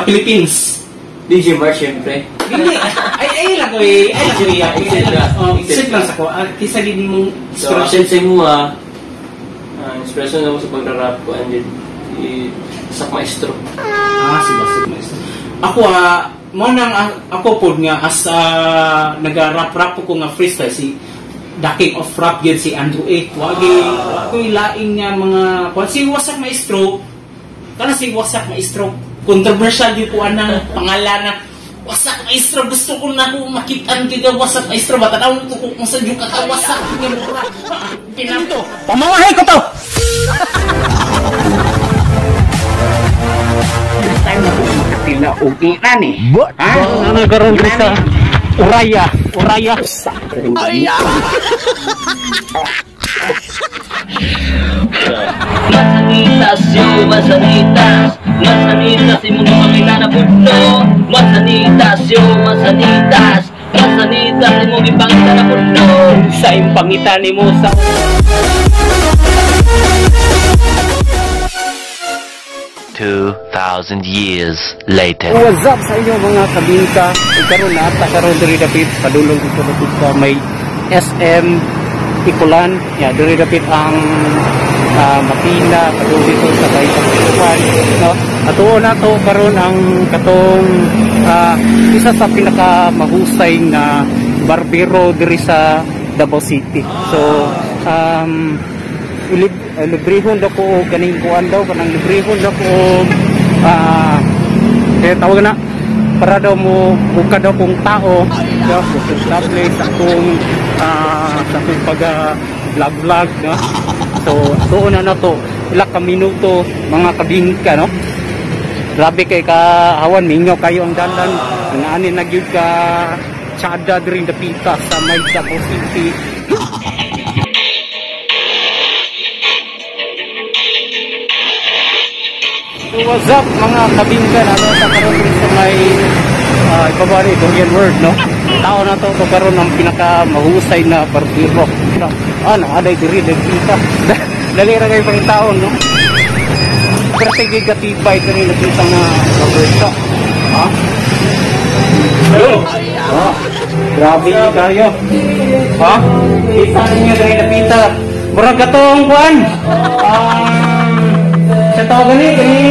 Sa Philippines. DJ Mark, syempre. Dili, ay ay lang ko eh, ay lang ko eh, ay lang. Oh, Exit exit lang sa ko. Ah, kisa gid mong So, inspiration. inspiration sa imo ah. Inspiration ako sa pagra-rap ko and then Sak Maestro. Ah, si Basig Maestro. Ako mo nang ako pod nga as naga-rap-rap ko nga freestyle si The King of Rap gyud si Andrew A. Wagi wa ko laing nga mga kuan si Wasak Maestro. Kana si Wasak Maestro controversial gyud ko anang pangalan na Wasak Maestro, gusto ko na ko makitaan gyud ang Wasak Maestro, batanaw ko kung sa jud ka ka wasak nga mura. Pinanto. Pamamahay ko to. Time na ko makatila og inani. Ha? Ano karon sa Uraya, Uraya. Masanitas yo, masanitas. Masanitas, imong gipangita na pudno. Masanitas yo, masanitas. Masanitas, imong gipangita na pudno. Sa imong pangita nimo sa 2,000 years later. What's up sa inyo mga kabingka? Ug karon na ta karon diri dapit padulong dito dapit sa may SM Ikulan. Ya, diri dapit ang Mapina padulong dito sa may Ikulan, no? Atuon na to karon ang katong isa sa pinaka mahusay nga barbero diri sa Davao City. So librehon daw ko og kaning kuan daw kanang librehon daw ko og kaya tawag na para daw mo buka daw kong tao daw komportable sa akong pag vlog vlog, no? So tuon na to ila ka minuto mga kabingka, no? Grabe kay kahawan, mingaw kayo ang dandan nga ani na gyud ka tsada diri dapita sa may Davao City. So what's up mga kabingka, ano sa karon sa may ibaba ni Durian World, no? Tao na to ko karon ang pinaka mahusay na barbero. No? Ano, aday diri nagkita. Dali ra kay pang taon, no? Pero sige gatibay diri nagkita nga barber. Ha? Oh, grabe ni kayo. Ha? Kita ninyo diri napita. Murag katong kuan. Sa tawag gani kani.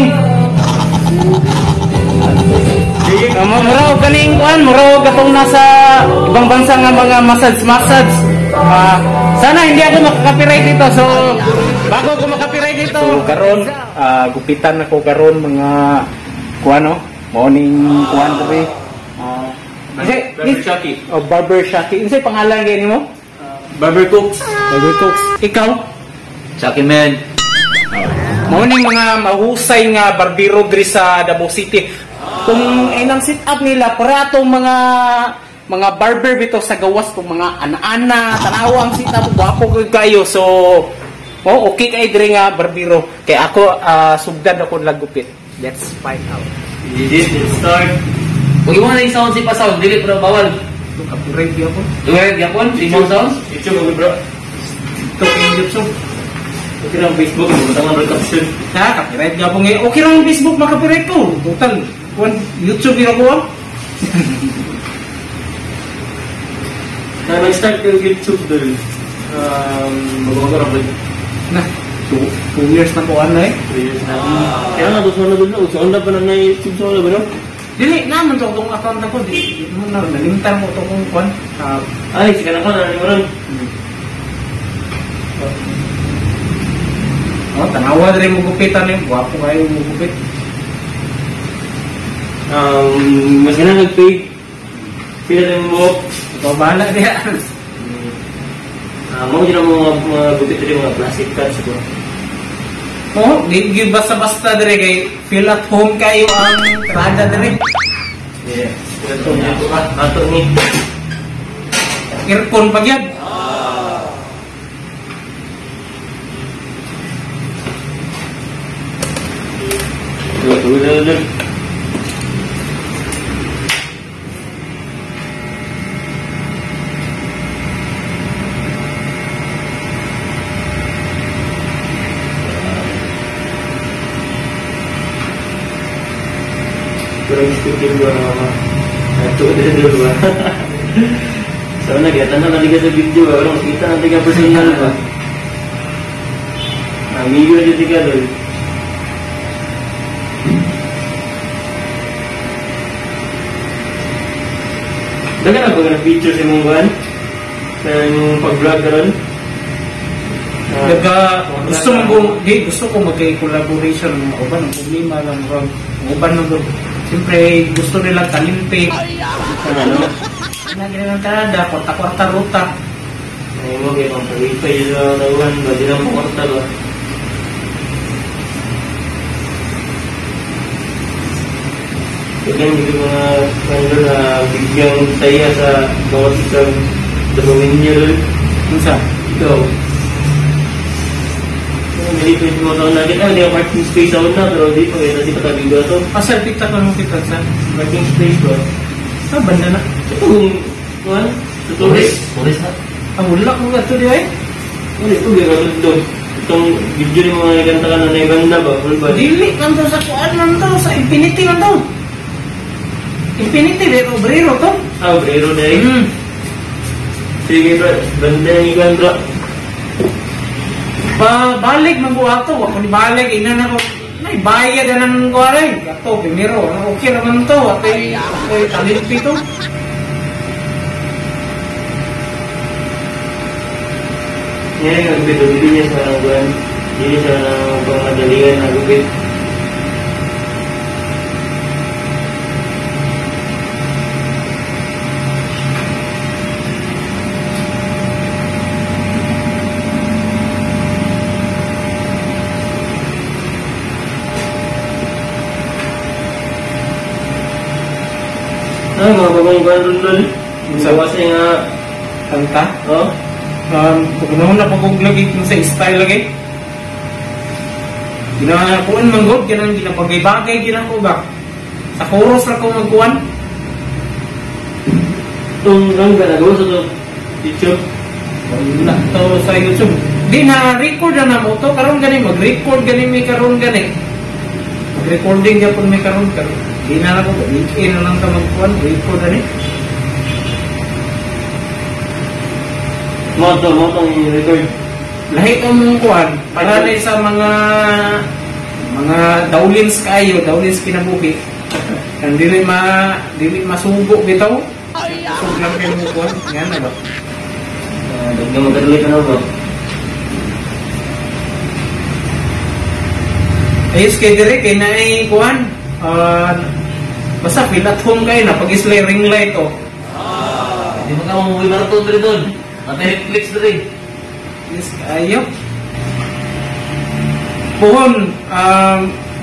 Murag kaning kuan, murag katong nasa ibang bansa nga mga massage massage. Sana hindi ako makaka-copyright dito. So bago ako makaka-copyright dito. So karon gupitan ako karon mga kuan, no? Morning kuan diri. Barber Shaki. Oh, Barber Shaki. Unsay pangalan gani mo? Barber Cooks. Barber Cooks. Ikaw? Chucky man. Mao ning mga mahusay nga barbero diri sa Davao City. Kung inang sit up nila para atong mga barber bitaw sa gawas kung mga ana-ana, tanawa ang sit up, gwapo gyud kayo. So oh, okay kay diri nga barbero. Kay ako sugdan ako lagupit. Let's find out. Let's start. Kung imo na yung sound si pa sound, dili pero bawal. Copyright gyapon. Duwe gyapon, imong sound. YouTube, bro. TikTok yung YouTube. Okay lang Facebook, butang ang caption. Ha, copyright gyapon ngayon. Okay lang ang Facebook, makapiright ko. Total, kuan YouTube yun ako. Na nag-start yung YouTube dun. Bago ko rin. Na, 2 years na ko ano eh. 2 years na. Kaya nga, gusto na dun. Gusto na pa na YouTube sa wala ba no? Dili, naman to itong account ako. Di mo na, nalimtan mo ito kung kuan. Ay, sige na ko, nalimtan. Oh, tanawa rin mo gupitan eh. Gwapo kayo mo gupit. Mas ganun nag-fade. Sila din mo. Ikaw bahala diya. Mo dyan ang mga gupit rin, mga plastic cuts ko. Oh, di basta-basta dire kay feel at home kayo ang trada dire. Yeah. Feel at home dito ka. Ato ni. Aircon pa gyud. Tulo. Pero speaking ba nga ato dito ba. So nagyatan na naliga sa video ba, pero makita na tiga personal ba. Amigo na tiga doon. Dagan na ba nga feature sa imong kuan? Sa imong pag-vlog karon? Daga gusto mo di gusto ko magkay-collaboration ng mga uban, ang problema lang ron. Uban na gud. Siyempre gusto nila talimpi. Ano? Nagina ng Canada, kwarta-kwarta ruta. Ay mo kay pang pag-ipay sa tawhan ba di lang mo kwarta ba. Kaya hindi mga kando na bigyang saya sa bawat isang Dabawenyo ron. Unsa? Ikaw. Dili ko yung mga taon na kita, hindi ang parking space ako na, pero di pa, kaya di pa tabigo ito. Asa kita ko nung kita sa parking space ba? Ah, banda na. Ito kung, kuhan? Sa tourist? Tourist na. Ah, wala ko nga ito di ay. Wala, ito gano'n doon. Itong video ni mga nagkanta ka na naibanda ba? Wala ba? Dili, man to sa kuan man to, sa Infinity man to. Infinity, pero obrero to. Ah, obrero na eh. Sige bro, banda yung iban bro. Balik man ko ato, ako ni balik, ina na ko, may bayad na ng kuwaray. Ato, primero, okay naman to, ato'y talimpi to. Ngayon, nagupit, dili niya sa kuwan, dili sa pangadalian, nagupit. Ay, mga bagong kuwan ron doon. Sa nga kanta? Oo. Pag na pag lagi kung sa style lagi. Ginakuan man god, ganang ginabagay-bagay ginako ba. Sa chorus ra ko magkuan. Itong rangga nagawa sa to YouTube. Wala to sa YouTube. Di na record na mo to karon gani mag-record gani mi karon gani. Mag-recording gyapon mi karon karon. Di na lang ko weekend na lang ka magkuan record ani. Mo to ang record. Lahi ang mong kuan para na sa mga dawlins kayo, dawlins kinabuhi. Kan dili masugo bitaw. Sug lang kay mo kuan, yan na ba? Dagdag magkadulit na ba? Ayos kay dire kay naay kuan. Basta feel at home kayo na pag isla ring light oh. Di mo ka mamuwi marathon diri doon. Ate Netflix diri. Yes, ayo. Pohon,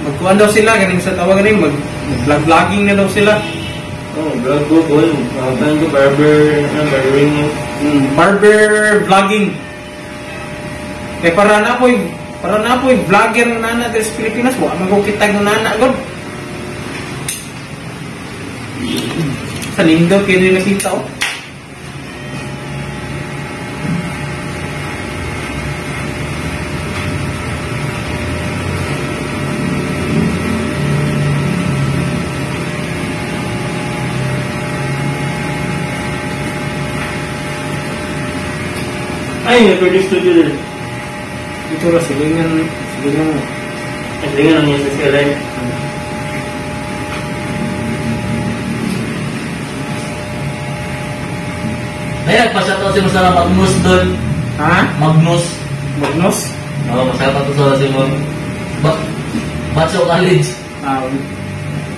magkuan daw sila ganing sa tawag ganing mag-vlog-vlogging na daw sila. Oh, vlog ko pohon. Ang ko barber, barbering. Barber vlogging. Kay para na po'y vlogger na nana diri sa Pilipinas, wa man ko kita ng nana god. Sa nindot kayo nila nakita oh. Ay, recording studio din. Dito ra silingan. Silingan ang yung sa skyline. Ay, nagpa-shoutout si Masara Magnus doon. Ha? Magnus. Magnus? Oo, pa-shoutout sa si Mon. Bacho College. Ah,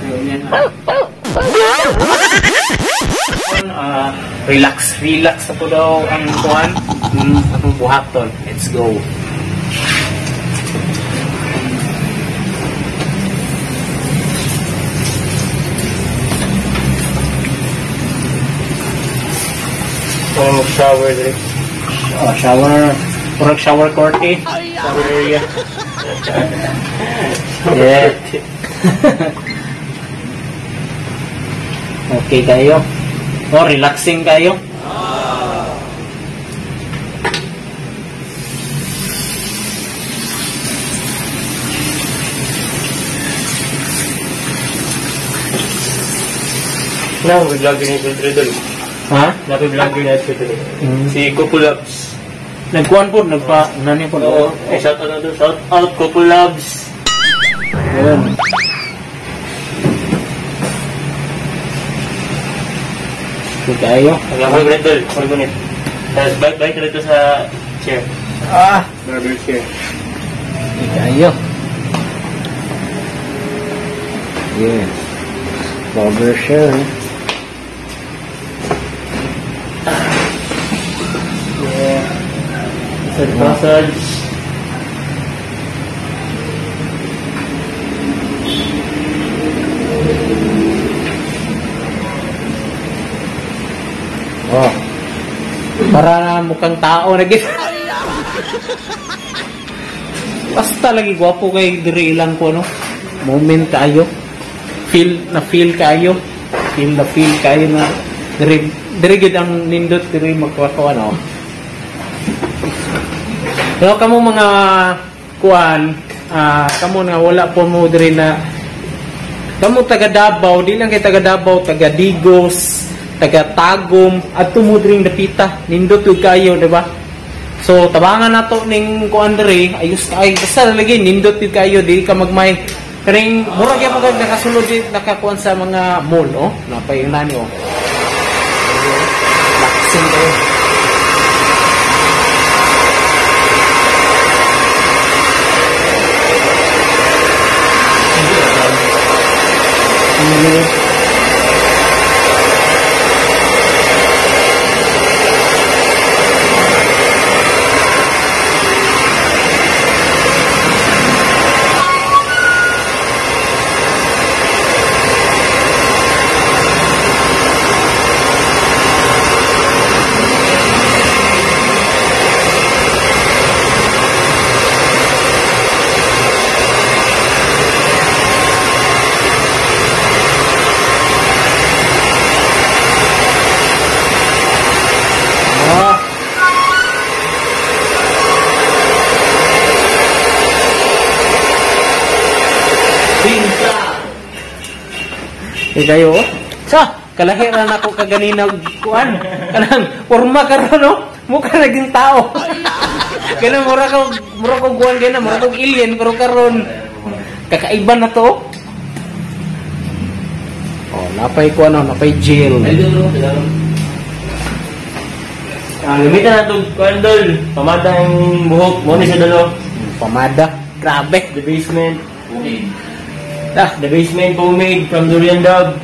yun yan. Relax ako daw ang kuan. Atong buhaton. Let's go. Oh, shower dire. Oh, shower. Purag shower curtain. Shower area. Yeah. Okay kayo. Oh, relaxing kayo. Na, may vlogger na ito dito. Ha? Napay vlogger na ito dito. Si Couple Labs. Nagkuhan po, nagpa, nani po. Oo. Eh, shout out na to. Shout out Couple Labs. Ayan. Okay kayo. Ang ako dol. Ako gunit. Tapos bye-bye ka dito sa chair. Ah! Barber chair. Okay kayo. Yes. Barber chair. Yeah. Sa massage. Oh. Para na mukhang tao na gid. Basta lagi gwapo kay diri ilang ko no. Moment kayo. Feel na feel kayo. Feel na feel kayo na diri diri gid ang nindot diri magkuha no. Pero kamo mga kuan, kamo nga wala po mo diri na kamo taga Davao, di lang kay taga Davao, taga Digos, taga Tagum, adto mo diri dapita, nindot gyud kayo, di ba? So tabangan nato ning kuan diri, ayos kay basta lagi nindot gyud kayo, dili ka magmay. Kaning mura gyud mo nakasulod di nakakuan sa mga mall, oh. Napay nani oh. Relaxing kayo. Eh kayo, oh. Sa, kalahiran ako kaganina kuan. Kanang porma karon no. Mukha naging tao. Kanang mura ko kuan gana, mura kog alien pero karon kakaiba na to. Oh, napay kuan no, napay jail. Gamitan na itong kuan dol. Pamada ang buhok mo ni sa dalo. Pamada. Grabe. The basement. The basement pomade from Durian Dog.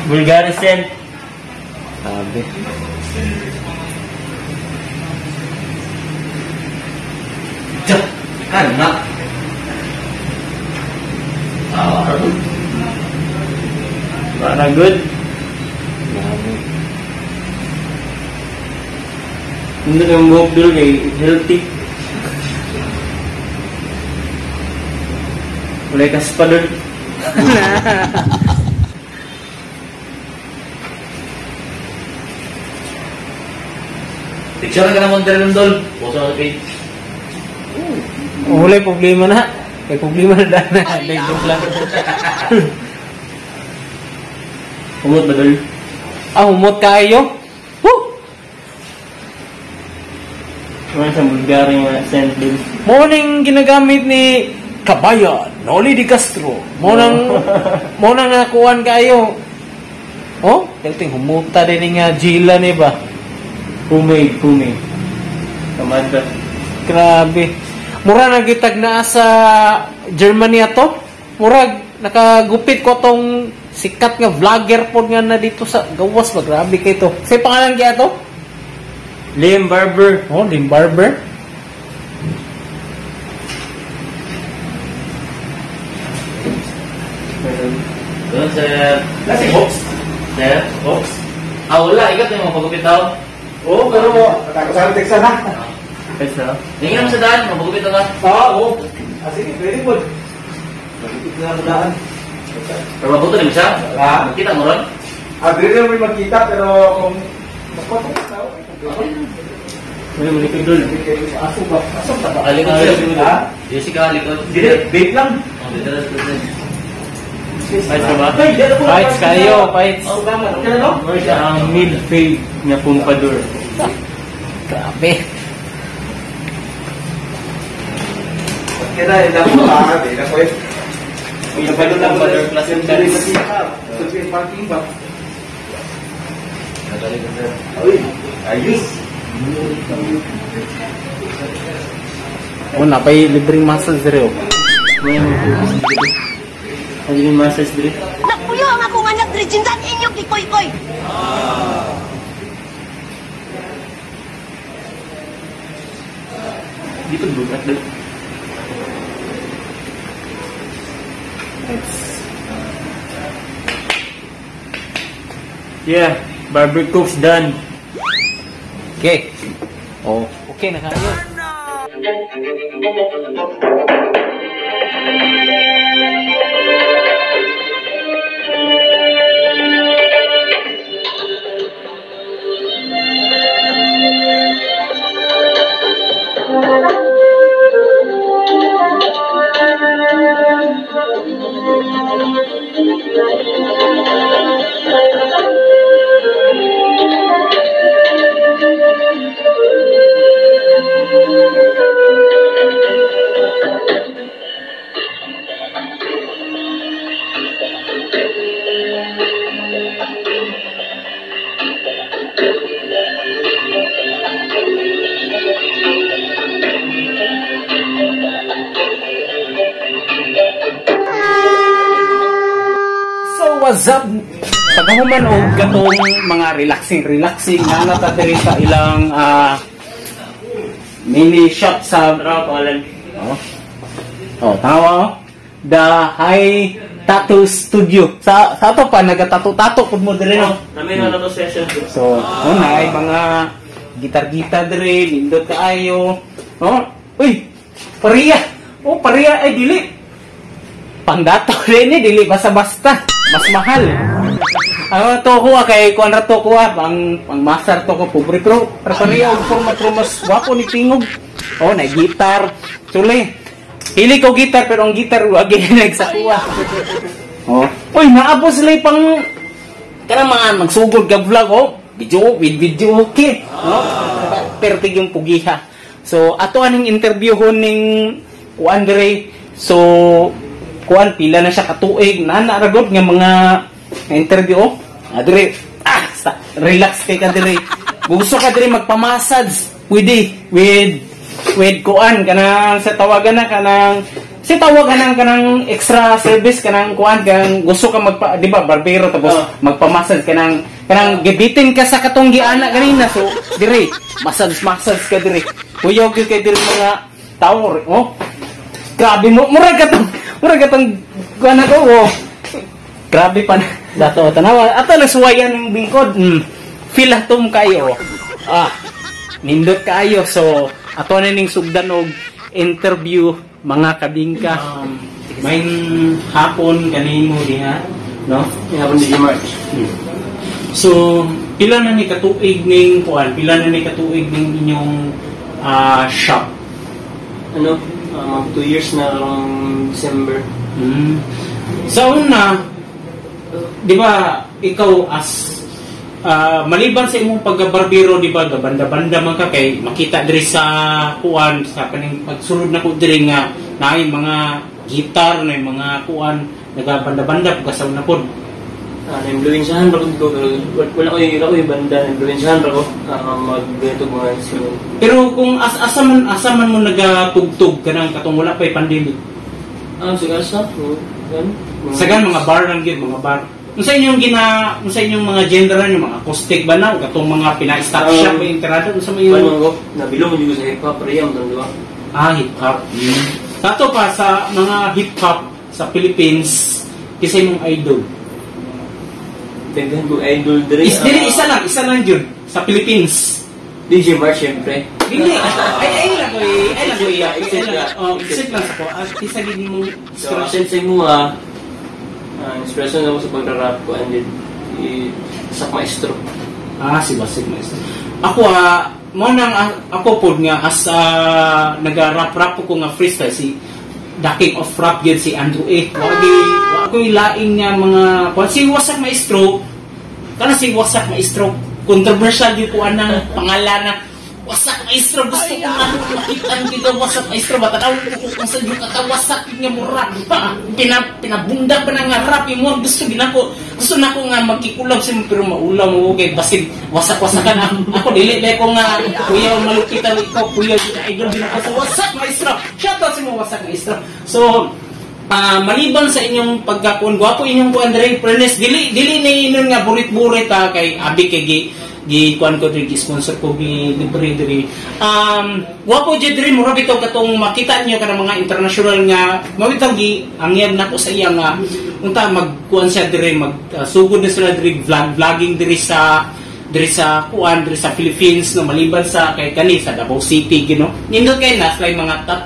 Bulgari scent. Grabe. Kan na. Para good. Grabe. Hindi yung buhok dol kay healthy. Wala kaspa dol. Picture ka naman dito dol. Post sa page. Wala problema na. May problema na daan na. Joke lang. Humot ba dol? Ah, humot kayo? Woo! Wala sa Bulgari nga scent dol. Mo ning ginagamit ni Kabayan, Noli de Castro. Mo nang nakuan kayo. Oh, kalting humuta din nga Gila ni ba? Pomade, pomade. Pamada. Grabe. Mura na gitag naa sa Germany ato. Murag nakagupit ko tong sikat nga vlogger pod nga na dito sa gawas ba, grabe kay to. Say pangalan kaya to? Lim Barber. Oh, Lim Barber. Doon sir. Nasi box. Sir? Box. Ah, wala. Ikat na yung mga pagupit tao. Oo, pero matako sa Texas ha. Kaysa. Tingnan mo sa daan. Mapagupit na ka. Oo. Ah, sige, pwede po. Magupit na ang daan. Pero mabuto na siya. Ha? Magkita mo ron. Ah, dili na may magkita, pero kung magpatong ka, okay. May malikod dol. Aso ba? Aso ba? Ah, likod sir. Ha? Jessica, likod. Dili, bait lang. Oh, dito na, dito na. Ayos na ba? Fights kayo, fights. Ang mid-fade nga pompadour. Grabe. Kaya na ko ah, di na ko eh. Mid-fade pompadour plus Dili intense. makita. Sa parking ba? Uy, ayos. Oh, napay libreng massage diri oh. May mag-focus diri. Ang yung massage diri. Nagpuyo ang akong anak diri jindan inyo kikoy-koy. Di pa bukat diri. Yeah, barber cook's done. Okay. Oh, okay na kayo. So what's up? Pagkahuman og katong mga relaxing relaxing na nata diri sa ilang mini shop sa Ano pangalan? Oh. Oh, tawa oh. The High Tattoo Studio. Sa ato pa nagatato-tato pud mo diri no. Namin na to session. So, oh, na ay mga gitar-gitar diri, nindot kaayo. Oh, uy, pariya. Oh, pariya ay dili. Pangdato rin ni dili basta-basta. Mas mahal. Ano to ko kay kuan ra to ko pang pang master to ko pobre pero pariya og forma pero mas gwapo ni tingog. Oh, na gitar. Suli. Hili ko gitar pero ang gitar wag nagsakuha. Oh. Uy, naabot sila pang kanang mga magsugod ka vlog oh. Video with video okay, no? Pertig yung pugiha. So ato aning interviewhon ning kuan dire. So kuan pila na siya katuig nana ra gud nga mga interview oh. Ah, dire relax kay ka dire. Gusto ka dire magpamassage pwede with kuan kanang sa tawagan na kanang si tawagan ng kanang extra service kanang kuan kanang gusto ka magpa di ba barbero tapos magpamassage kanang kanang gibitin ka sa katong giana kanina so dire massage massage ka dire kuyog gyud kay dire mga tawo oh grabe mo murag katong kuan ako oh grabe pa na dato tanawa ato lang suwayan ng bingkod feel atom kayo ah nindot kaayo so ato na ning sugdan og interview mga kabingka. May hapon kanimo diha, no? Hapon DJ March. So, pila na ni katuig ning kuan, pila na ni katuig ning inyong shop? Ano? Mag 2 years na karong December. Sa una, di ba ikaw as maliban sa imong pagkabarbero, di ba, gabanda-banda man ka kay makita diri sa kuan sa kaning pagsulod nako diri nga naay mga gitar, naay mga kuan nagabanda-banda pud sa una pod. Na-influensyahan ra ko pero wala ko yung banda, na-influensyahan ra ko magganito mga instrument. Pero kung asa man mo nagatugtog kanang katong wala pay pandemic? Sige asa. Sagan mga bar lang gyud, mga bar. Unsa inyong unsa inyong mga genre niyo, mga acoustic ba na o katong mga pina-stop shop ba yung tirada unsa may yung ko nabilong mo sa hip hop riyam di ba? Ah, hip hop. Tato pa sa mga hip hop sa Philippines, kinsa imong idol? Daghan ko idol diri. Dili isa lang jud sa Philippines. DJ March syempre. Dili. Ay lang ko exit lang sa ko. Isa gid imong inspiration sa imo inspiration ako sa pag-rap ko and then sa maestro. Ah, si Basig Maestro. Ako mo nang ako pod nga as naga-rap-rap ko nga freestyle si the king of rap gyud si Andrew A. Wa gi wa ko'y laing nga mga kuan si Wasak Maestro, kana si Wasak Maestro, controversial gyud ko anang pangalan na Wasak Maestro. Gusto ko nga makita dito Wasak Maestro ba, tanaw ko kung sa yung kakawasak nga mo rap pa pinabunda pa na nga rap imo. Gusto ginako, gusto nako nga magki-collab sa pero maulaw mo kay basig wasak-wasakan ako. Ako dili dai ko nga kuya malupitan ikaw kuya, idol din ako sa Wasak Maestro. Shout out sa mga Wasak Maestro. So maliban sa inyong pagkakuan, gwapo inyong kuan diri, fairness, dili dili ni inon nga burit-burit ha, kay abi kay gi gi kuan ko diri, gi sponsor ko, gi libre diri. Gwapo jud diri, mura bitaw katong makita niyo kanang mga international nga mao bitaw gi angyan nako sa iya nga unta magkuan siya diri, mag sugod na sila diri vlog vlogging diri sa kuan diri sa Philippines, no? Maliban sa kay kani sa Davao City, gino nindot kay na sila yung mga top.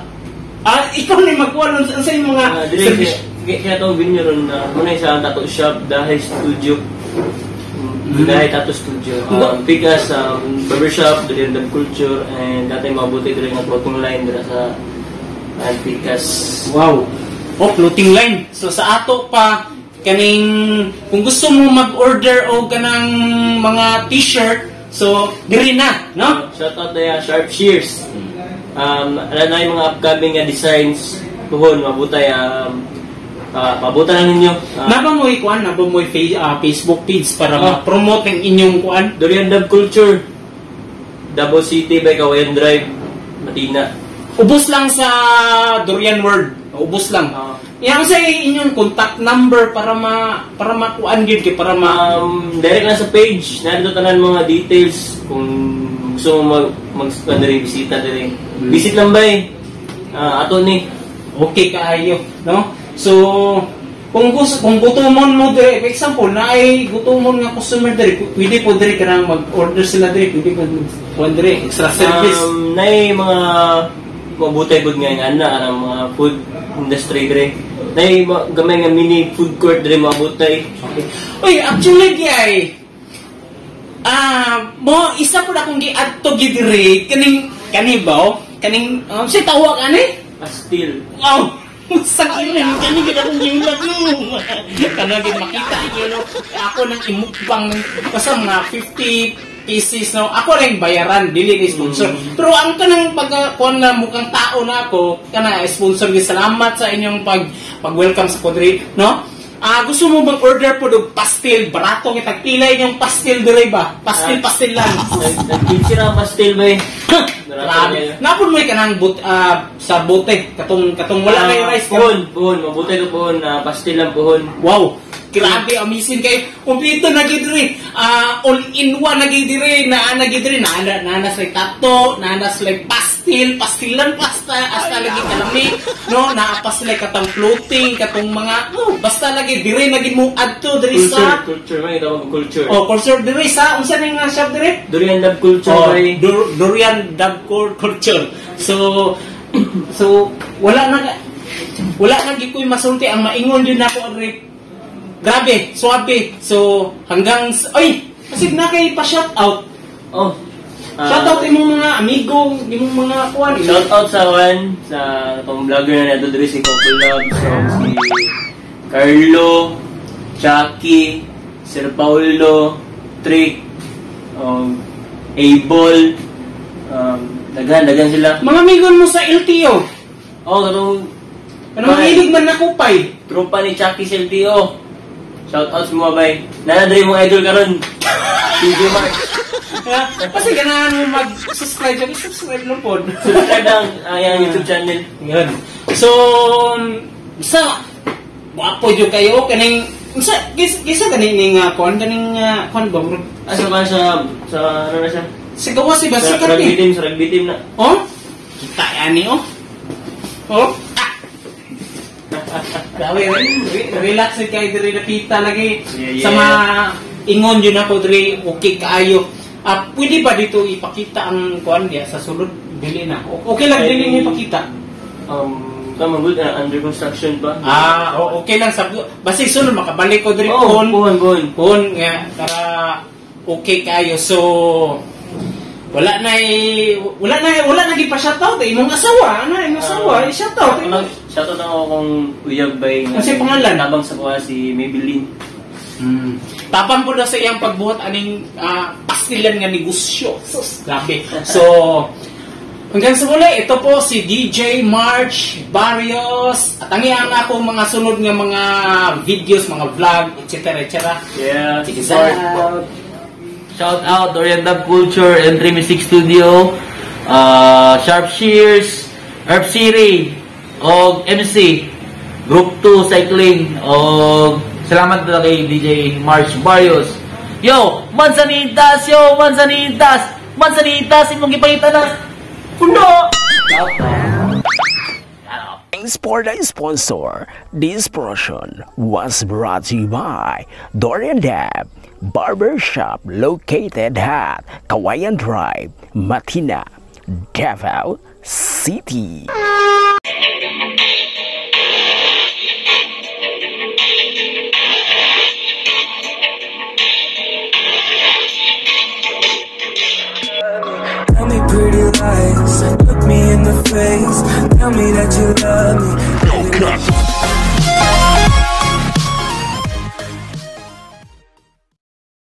Ikaw na magkuan unsa yung mga Dili service? Kaya itong venue ron na muna sa tattoo shop dahil studio. Dahil tattoo studio. Pikas barbershop, dili ang culture and dati mabuti dili nga clothing line dira sa Pikas. Wow. Oh, clothing line. So sa ato pa kaning kung gusto mo mag-order og kanang mga t-shirt, so diri na, no? Shout out na Sharp Shears. Alam na yung mga upcoming nga designs puhon mabutay, pabutan na ninyo. Naba mo kuan, naba mo Facebook page para ma-promote ang inyong kuan? Durian Dub Culture. Davao City by Kawayan Drive, Matina. Ubos lang sa Durian World. Ubos lang. Yang sa inyong contact number para makuan gyud kay para ma Direct lang sa page, narito tanan mga details kung gusto mo mag mag diri bisita diri. Visit lang bay. Ato ni. Okay kaayo, no? So, kung gusto kung gutomon mo dire, for example, na ay gutomon nga customer dire, pwede po dire kanang mag-order sila dire, pwede po kuan dire, extra service. Nay mga mabutay pud nga nga ana ang mga food industry diri. Nay gamay nga mini food court diri mabutay. Okay. Uy, actually di ay mo isa po na akong gi-adto gi dire kaning kani ba, oh? Kaning si tawag ani? Pastil. Wow! Sa ina, kani gid akong giulat no. Kana gid makita niyo, no. Ako nang imukbang basta mga 50 pieces, no. Ako rin bayaran, dili ni sponsor. Pero ang kanang pag kuan na mukhang tao na ako, kana sponsor gi, salamat sa inyong pag pag-welcome sa kodri, no? Gusto mo bang order po og pastil? Barato kita pila inyong pastil dire ba? Pastil pastil lang. Nag-15 na ang pastil bay. Grabe. Napon mo kanang sa bote katong katong wala na yung rice. Puhon, puhon, mabutay ko puhon, pastil lang puhon. Wow. Grabe, amazing kay kumpleto na gid diri. All in one na gid diri, naa na gid diri, naa na naa na sila tato, naa na sila pastil, pastilan pasta, hasta lagi kalami, no? Naa pa sila katong floating, katong mga, oh, basta lagi diri na gid mo adto diri Culture, sa culture, may tawag culture. Oh, culture diri sa unsa ni nga shop diri? Durian Love Culture Oh, bay. Durian Dub Culture. So wala na gid ko'y masulti, ang maingon din nako ari. Grabe, suwabe. So hanggang ay, kasi na kay pa shout out. Oh. Shout out imong mga amigo, imong mga kuan. Shout out sa one sa itong vlogger na nato diri si Couple Love, so si Carlo, Chucky, Sir Paulo, Trick, Abel, daghan daghan sila. Mga amigo mo sa LTO. Oh, katong Ano mga hilig man na kupay. tropa ni Chucky sa LTO. Shout out sa mga bay. Nana diri mong idol karon. TJ Mark. Kasi ganahan mo mag-subscribe dyan, i-subscribe lang po. Subscribe lang ang iyang YouTube channel. Yun. So, sa wapo jud kayo kaning unsa gisa gani ning kuan kaning kuan ba murag Asa ba sa ano na siya? Sa gawas si ba Sa sikat rugby ni. team, sa rugby team na. Oh? Kita ani oh. Oh. Ah. Grabe, relax ni kay diri napita lagi Yeah. sa mga ingon yun ako diri okay kaayo. Pwede ba dito ipakita ang kuan diya sa sulod? Dili na. Okay lang dili ni ipakita. Tama good, under construction pa. Oh, okay lang sa basta sunod makabalik ko diri Oh, pohon. puhon, puhon. Pohon nga para okay kayo. So Wala na gipa shoutout eh. Imong asawa, ano, imong asawa, i-shoutout. Ano, shoutout ako kung uyab bay nga. Ano pangalan? Tabang sa kuha si Maybelline. Tapang po daw sa iyang pagbuhat aning pastilan nga negosyo. Sus, grabe. So, hanggang sa muli, ito po si DJ March Barrios. At ang iyang akong mga sunod nga mga videos, mga vlog, etc. etc. Yeah. Check this out. Shout out Dorian Dub Culture and 3 Music Studio, Sharp Shears, Herb City, og MC, Group 2 Cycling, og salamat na kay DJ March Barrios. Yo, Manzanitas! Yo, Manzanitas! Manzanitas! Imong gipangita na! Puno! Thanks for the sponsor. This portion was brought to you by Dorian Dab Barbershop located at Kawayan Drive, Matina, Davao City. Tell me pretty lies, look me in the face. Tell me that you love me.